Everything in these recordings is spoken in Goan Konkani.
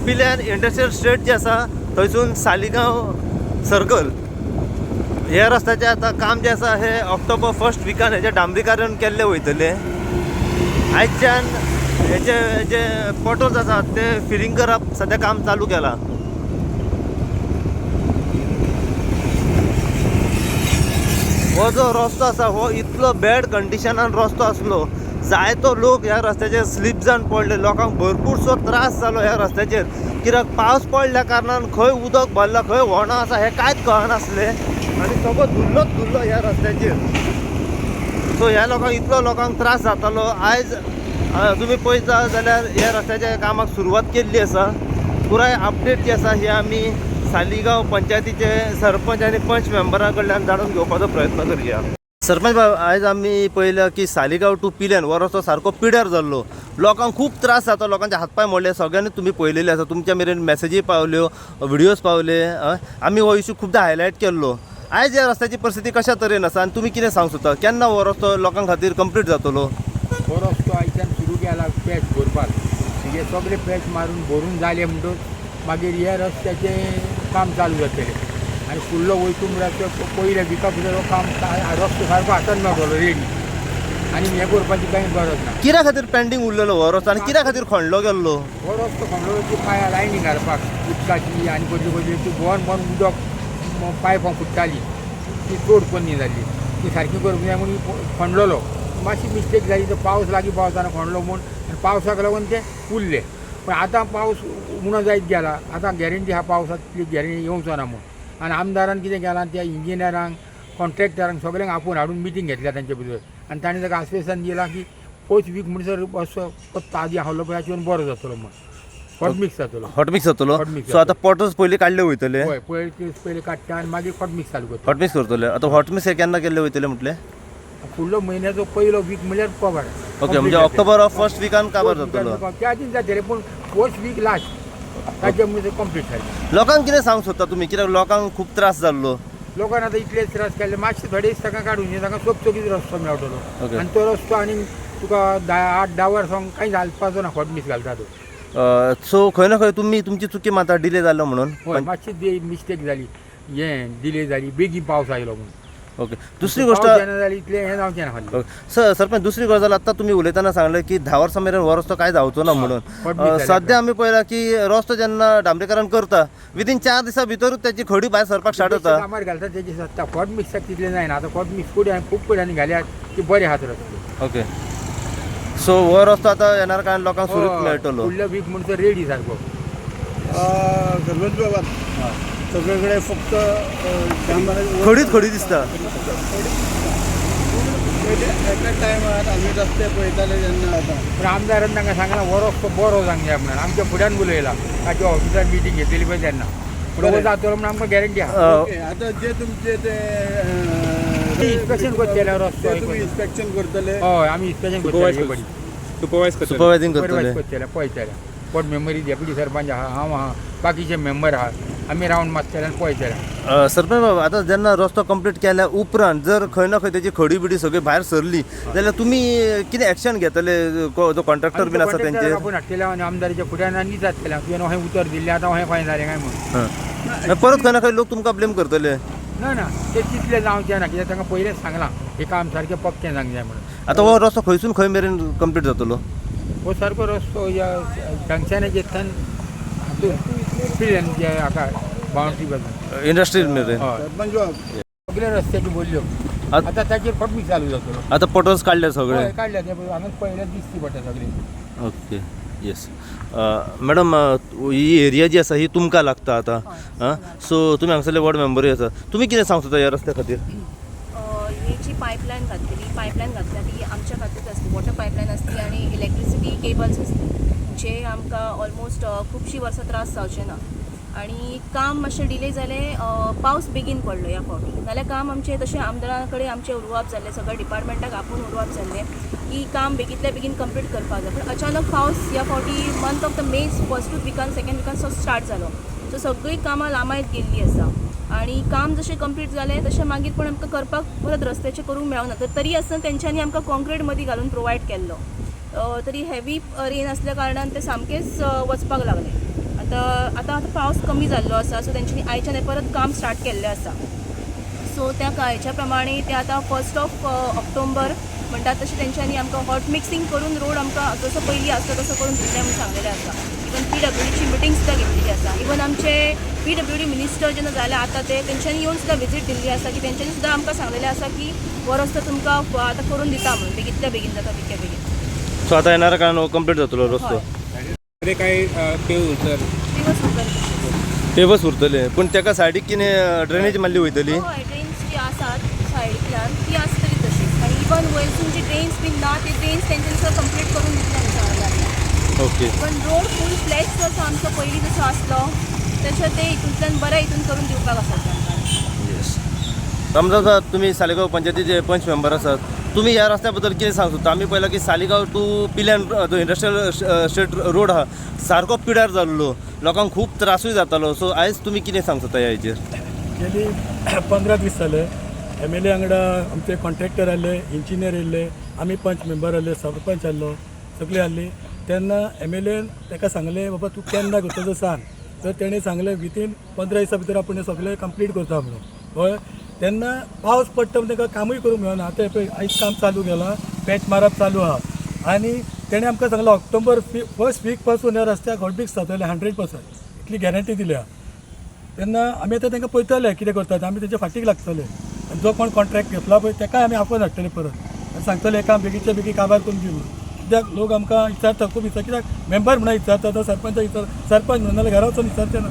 पिल्यान इंडस्ट्रियल स्टेट जे आसा थंयसून सालिगांव सर्कल ह्या रस्त्याचें आतां काम जें आसा हें ऑक्टोबर फर्स्ट विकान हेजें डांबरीकरण केल्लें वयतलें. आयच्यान हेजे जे पोटहोल्स आसा ते फिलींग करप सद्या काम चालू केलां. हो जो रस्तो आसा हो इतलो बॅड कंडिशनान रस्तो आसलो, जायतो लोक ह्या रस्त्याचेर स्लीप जावन पडले, लोकांक भरपूरसो त्रास जालो ह्या रस्त्याचेर. कित्याक पावस पडल्या कारणान खंय उदक भरलां खंय व्हणां आसा हें कांयच कळनासलें आनी सगळो धुल्लोच धुल्लो ह्या रस्त्याचेर. सो ह्या लोकांक इतलो लोकांक त्रास जातालो. आयज तुमी पळयता जाल्यार ह्या रस्त्याच्या कामाक सुरवात केल्ली आसा. पुराय अपडेट जी आसा ही आमी सालिगांव पंचायतीचे सरपंच आनी पंच मेंबरां कडल्यान जाणून घेवपाचो प्रयत्न करुया. सरपंच बाब, आयज आमी पळयलां की सालिगांव टू पिल्यान हो रस्तो सारको पिड्यार जाल्लो, लोकांक खूब त्रास जाता, लोकांचे हातपांय मोडले, सगळ्यांनी तुमी पळयलेले आसा, तुमच्या मेरेन मॅसेजी पावल्यो, व्हिडियोज पावले. आमी हो इशू खुबदां हायलायट केल्लो. आयज ह्या रस्त्याची परिस्थिती कशा तरेन आसा आनी तुमी कितें सांगूंक सोदता, केन्ना हो रस्तो लोकां खातीर कंप्लीट जातलो? हो रस्तो आयच्यान सुरू केला पॅच भरपाक, म्हणजे सगळे पॅच मारून भरून जाले म्हणटकच मागीर ह्या रस्त्याचें काम चालू जातलें. आनी फुडलो वयता म्हळ्यार ते पयल्या विका भितर हो काम रस्तो सारको हातान मेळटलो रेडी, आनी हें करपाची कांय गरज ना. कित्या खातीर पेंडींग उरलेलो हो रस्तो आनी कित्या खातीर खणलो गेल्लो? हो रस्तो खणलो ती पाया लायनी घालपाक उदकाची आनी कसली कसली ती भोंवन भोंवन उदक पायपां फुट्टाली, ती चड पोन्नी जाल्ली, ती सारकी करूंक जाय म्हूण खणलेलो. मातशी मिस्टेक जाली, तो पावस लागीं पावताना खणलो म्हूण आनी पावसाक लागून ते उरले. पूण आतां पावस उणो जायत गेला, आतां गॅरंटी आहा पावसांतली गॅरंटी येवचो ना म्हूण. आनी आमदारान कितें केलां, त्या इंजिनियरांक कॉन्ट्रॅक्टरांक सगळ्यांक आपोवन हाडून मिटींग घेतल्या तांचे भितर आनी ताणें ताका आस्वेसन दिलां की फर्स्ट वीक म्हणसर असो ताजी आहलो पळय हाचेर बरो जातलो म्हूण, हॉट मिक्स जातलो. हॉट मिक्स जातलो. हॉट मिक्स सो आतां पोटहोल्स पयलीं काडले वयतले? हय, पयलीं पयलीं काडटा आनी मागीर हॉट मिक्स चालू करता. हॉट मिक्स करतले. आतां हॉट मिक्स हे केन्ना केल्ले वयतले म्हटलें? फुडलो म्हयन्याचो पयलो वीक म्हणल्यार कवर. ओके, म्हणजे ऑक्टोबर फर्स्ट विकान काबार जातलो. त्या आदीं जातलें, पूण फर्स्ट वीक लास्ट ताचे म्हणजे कंप्लीट जालें. लोकांक कितें सांगूंक सोदता तुमी, कित्याक लोकांक खूब त्रास जाल्लो? लोकांक आतां इतले त्रास केल्ले, मातशे थोडे दीस ताका काडून ताका चोखचोखीत रस्तो मेळटलो. ओके. आनी तो रस्तो आनी तुका 8-10 वर्सां कांय घालपाचो ना, हॉट मिक्स घालता तो. सो खंय ना खंय तुमी तुमची चुकी मानता डिले जालो म्हणून? हय, मातशी मिस्टेक जाली, हें डिले जाली, बेगीन पावस आयलो म्हणून. ओके, दुसरी गोष्ट पावस येना जाली इतलें हें जावचें ना खाली. सर सरपंच, दुसरी गजाल आतां तुमी उलयतना सांगलें की 10 वर्सां मेरेन हो रस्तो कांय जावचो ना म्हणून. हॉट मिक्स जाल्या. सद्या आमी पळयलां की रस्तो जेन्ना डांबरीकरण करता विदीन 4 दिसां भितरूच त्याची खडी भायर सरपाक स्टार्ट जाता. कामार घालता तेजी सत्ता हॉट मिक्साक तितलें जायना. आतां हॉट मिक्स खूब कडेन घाल्यात की बरे आहात रस्ते. ओके, सो हो रस्तो आतां येणार काळान लोकांक सुरू मेळटलो. फुडलो वीक म्हणसर रेडी सारको. सरपंच बाबा, सगळीकडे फक्त खडीच खडी दिसता. एका टायमार आमी रस्ते पळयताले तेन्ना आतां पूण आमदारान तांकां सांगलां हो रस्तो बरो जावंक जाय म्हणून, आमच्या फुड्यान उलयला, ताच्या ऑफिसान मिटींग घेतलेली पळय तेन्ना, पूण हो जातलो म्हणून आमकां गॅरंटी आहा. ओके, आतां जे तुमचे ते इन्स्पेक्शन करतले रस्तो. ते तुमी इन्स्पेक्शन करतले? हय, आमी इन्स्पेक्शन करतले, सुपरवायज करतले. सुपरवायझींग करतले. करतले पळयतले. कोण मेंबरी डेप्युटी सरपंच आहा, हांव आहा, बाकीचे मेंबर आहा, आमी रावंड मारतले आनी पळयतले. सरपंच बाबा, आतां जेन्ना रस्तो कंप्लीट केल्या उपरांत जर खंय ना खंय तेजी खडी बिडी सगळी भायर सरली जाल्यार तुमी कितें एक्शन घेतले जो कॉन्ट्रॅक्टर बीन आसा तेंचेर? आपूण हाडटले आनी आमदाराच्या फुड्यान आनी विचारतले, तुवें अहें उतर दिल्लें आतां अहें खंय जालें काय म्हणून. परत खंय ना खंय लोक तुमकां ब्लेम करतले. ना ना, ते तितलें जावचें ना, कित्याक तांकां पयलेंच सांगलां हें काम सारकें पक्कें जावंक जाय म्हणून. आतां हो रस्तो खंयसून खंय मेरेन कंप्लीट जातलो? हो सारको रस्तो ह्या जंक्शनाचेर हातून पिल्यान हाका बाउंड्री बाजून इंडस्ट्रीज मेरेन? हय, सरपंच बाब, सगळे रस्त्याची बोल्यो आतां ताचेर फटमीक चालू जातलो. आतां पोटोस काडले सगळे? हय, काडल्या ते हांगा पयल्यार दिसती पडटा सगळे. ओके, येस मॅडम, ही एरिया जी आसा ही तुमकां लागता आतां, आं, सो तुमी हांगसरले वॉर्ड मेंबरूय आसा, तुमी कितें सांगता ह्या रस्त्या खातीर? ही जी पायपलायन घातलेली, पायपलायन घातल्या ती आमच्या खातीर आसली, वॉटर पायपलायन आसली आनी इलेक्ट्रिसिटी केबल्स आसली, जे आमकां ऑलमोस्ट खुबशीं वर्सां त्रास जावचे ना. आनी काम मातशें डिले जालें, पावस बेगीन पडलो ह्या फावटी, नाल्यार काम आमचें तशें आमदारा कडेन आमचें उलोवप जाल्लें, सगळ्या डिपार्टमेंटाक आपोवन उलोवप जाल्लें की काम बेगींतल्या बेगीन कंप्लीट करपाक जाय. पूण अचानक पावस ह्या फावटी मंथ ऑफ the May फर्स्टूच विकान सेकंड विकान सो स्टार्ट जालो, सो सगळीं कामां लांबायत गेल्लीं आसा. आनी काम जशें कंप्लीट जालें तशें मागीर पूण आमकां करपाक परत रस्त्याचें करूंक मेळना, तर तरी आसतना तेंच्यांनी आमकां कॉन्क्रीट मदीं घालून प्रोवायड केल्लो, तरी हेवी रेन आसल्या कारणान ते सामकेंच वचपाक लागलें आनी आतां आतां आतां पावस कमी जाल्लो आसा, सो तेंच्यांनी आयच्यान परत काम स्टार्ट केल्लें आसा. सो त्या काळच्या प्रमाणे ते आतां फर्स्ट ऑफ ऑक्टोबर म्हणटात तशें तेंच्यांनी आमकां हॉट मिक्सिंग करून रोड आमकां जसो पयलीं आसता तसो करून दितले म्हणून सांगलेलें आसा. इवन पीडब्ल्यूडीची मिटींग सुद्दां घेतलेली आसा. इवन आमचे पीडब्ल्यूडी मिनिस्टर जेन्ना जाले आतां ते तेंच्यांनी येवन सुद्दां विजीट दिल्ली आसा की तेंच्यांनी सुद्दां आमकां सांगलेलें आसा की हो रस्तो तुमकां आतां करून दिता म्हणून, बेगींतल्या बेगीन जाता तितक्या बेगीन. सो आतां येणाऱ्या काळान कंप्लीट जातलो रस्तो? हय. ते काय पेव उतर दिवस उरतले. पेवस उरतले, पूण तेका सायडीक कितें ड्रेनेज मारली वयतली? हय, ड्रेन्स जी आसात सायडींतल्यान ती आसतली तशीच आनी इवन वयरसून जी ड्रेन्स बीन ना ते ड्रेन्स तेंच्यांनी सुद्दां कंप्लीट करून दितले म्हणून सांगलें आसा. ओके. पण रोड फूल फ्लॅश जसो आमचो पयलीं जसो आसलो तशें ते हितूंतल्यान बऱ्या हितून करून दिवपाक आसा तांकां. येस, रामदास बाब, तुमी सालिगांव पंचायतीचे पंच मेंबर आसात. तुमी ह्या रस्त्या बद्दल कितें सांगू सोदता? आमी पळयलां की सालिगांव टू पिल्यान जो इंडस्ट्रियल स्टेट रोड आहा, सारको पिड्यार जाल्लो, लोकांक खूब त्रासूय जातालो. सो आयज तुमी कितें सांगू सोदता ह्या हेजेर? गेली 15 दीस जाले एमएलए वांगडा आमचे कॉन्ट्रॅक्टर आयले, इंजिनियर येयल्ले, आमी पंच मेंबर आसले, सरपंच आसलो, सगळे आसली. तेन्ना एमएलएन ताका सांगलें, बाबा तूं केन्ना करता तें सांग. तर तेणें सांगलें विथीन 15 दिसां भितर आपूण हें सगळें कंप्लीट करता म्हणून. हय, तेन्ना पावस पडटा म्हणून ताका कामूय करूंक मेळना. आतां पळय आयज काम चालू केलां, पॅच मारप चालू आहा. आनी तेणें आमकां सांगलें ऑक्टोबर फर्स्ट वीक पासून ह्या रस्त्याक हॉटमिक्स जातलें 100%, इतली गॅरंटी दिल्या. तेन्ना आमी आतां तांकां पळयतले कितें करतात. आमी तेंच्या फाटीक लागतले आनी जो कोण कॉन्ट्रॅक्ट घेतला पळय ताकाय आमी आपोवन हाडटले परत आनी सांगतले हें काम बेगीनच्या बेगीन काबार करून दी म्हणून. कित्याक लोक आमकां विचारता, खूब विचारता. कित्याक मेंबर म्हणून विचारता तो सरपंच विचार, सरपंच म्हणून नाल्यार घरा वचून विचारचे ना.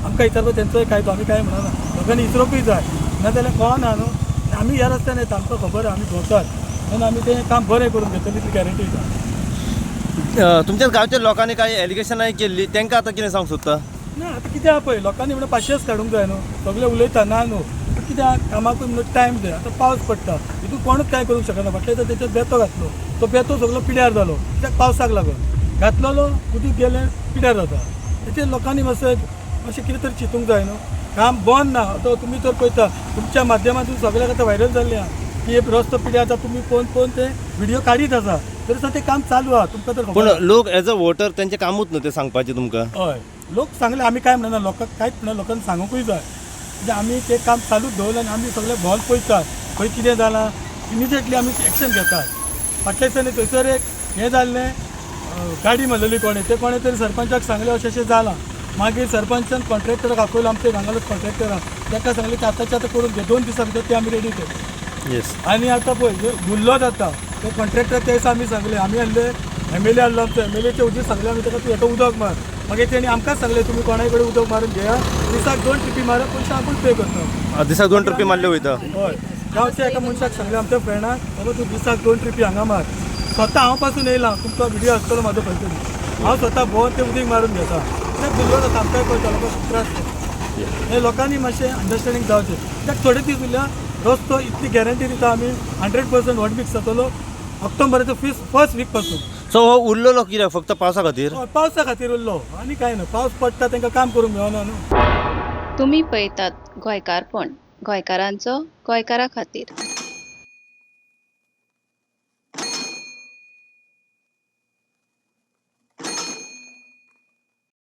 आमकां विचारपाक तेंचोय कायदो, आमी कांय म्हणना. लोकांनी विचारपूय जाय, नाजाल्यार कळना न्हू. आनी आमी ह्या रस्त्यान येता, आमकां खबर आहा, आमी भोंवतात म्हणून आमी तें काम बरें करून घेतले इतली गॅरंटी दिता. तुमच्या गांवच्या लोकांनी कांय एलिगेशनाय केल्ली, तांकां आतां कितें सांगूंक सोदता? ना, आतां कितें आहा पळय, लोकांनी म्हणून पाशेंस काडूंक जाय न्हू. सगळे उलयता ना न्हू, पूण कितें आहा, कामाकूय म्हणून टायम जाय. आतां पावस पडटा, हितून कोणूच कांय करूंक शकना. फाटल्या दिसा तेचेर बेतो घातलो, तो बेतो सगलो पिड्यार जालो. कित्याक पावसाक लागून घातलेलो, उदीक गेलें, पिड्यार जाता. तेचेर लोकांनी मातशें मातशें कितें तरी चिंतूंक जाय न्हू. काम बंद ना. आतां तुमी तर पळयता, तुमच्या माध्यमांतून सगळ्याक आतां व्हायरल जाल्लें आहा की एक रस्तो पिड्यार जाता. तुमी पळोवन पळोवन ते व्हिडियो काडीत आसा, तरी सुद्दां तें काम चालू आहा. तुमकां तर खबर पूण आहा. लोक एज अ वोटर तेंचें कामूच न्हू तें सांगपाचें तुमकां? हय, लोक सांगले, आमी कांय म्हणना. लोकांक कांयच म्हणना, लोकांक सांगूंकूय जाय. म्हणजे आमी तें काम चालूच दवरलें आनी आमी सगळे भोंवन पळयतात खंय कितें जालां, इमिजिएटली आमी एक्शन घेतात. फाटल्या दिसांनी थंयसर एक हें जाल्लें, गाडी मारलेली कोणें, तें कोणें तरी सरपंचाक सांगलें अशें अशें जालां. मागीर सरपंचान कॉन्ट्रॅक्टराक आपयलो, आमचे हांगालोच कॉन्ट्रॅक्टर आहा, ताका सांगलें की आतांच्या आतां करून घे, 2 दिसां भितर ते आमी रेडी केले. येस. आनी आतां पळय गुल्लो जाता ते कॉन्ट्रॅक्टर, ते दिसा आमी सांगलें, आमी आहले, एमएलए आहलो आमचो, एमएलएचे उदीक सांगलें आमी ताका, तूं हेका उदक मार. मागीर तेणी आमकांच सांगलें, तुमी कोणाय कडेन उदक मारून घेया, दिसाक 2 ट्रिपी मारा, पयशे आपूण पे करता. दिसाक 2 ट्रिपी मारल्यो वयता? हय, गांवच्या एका मनशाक सांगलें, आमच्या फ्रेंडाक, बाबा तूं दिसाक 2 ट्रिपी हांगा मार. स्वता हांव पासून येयला, तुमचो व्हिडियो आसतलो म्हाजो खंय तरी. हांव स्वता भोंवन ते उदीक मारून घेता. कित्याक गुल्लो जाता, आमकांय कळटा, लोकांक त्रास जाता. हे लोकांनी मातशें अंडरस्टँडींग जावचें. कित्याक थोडे दीस उरल्या, रस्तो इतली गॅरंटी दिता आमी, 100% हॉट मिक्स जातलो ऑक्टोबराचो फीस फर्स्ट वीक पासून. सो हो उरलेलो कित्याक, फक्त पावसा खातीर? हय, पावसा खातीर उरलो आनी कांय ना. पावस पडटा तांकां काम करूंक मेळना न्हू. तुमी पळयतात गोंयकारपण, गोंयकारांचो गोंयकारा खातीर.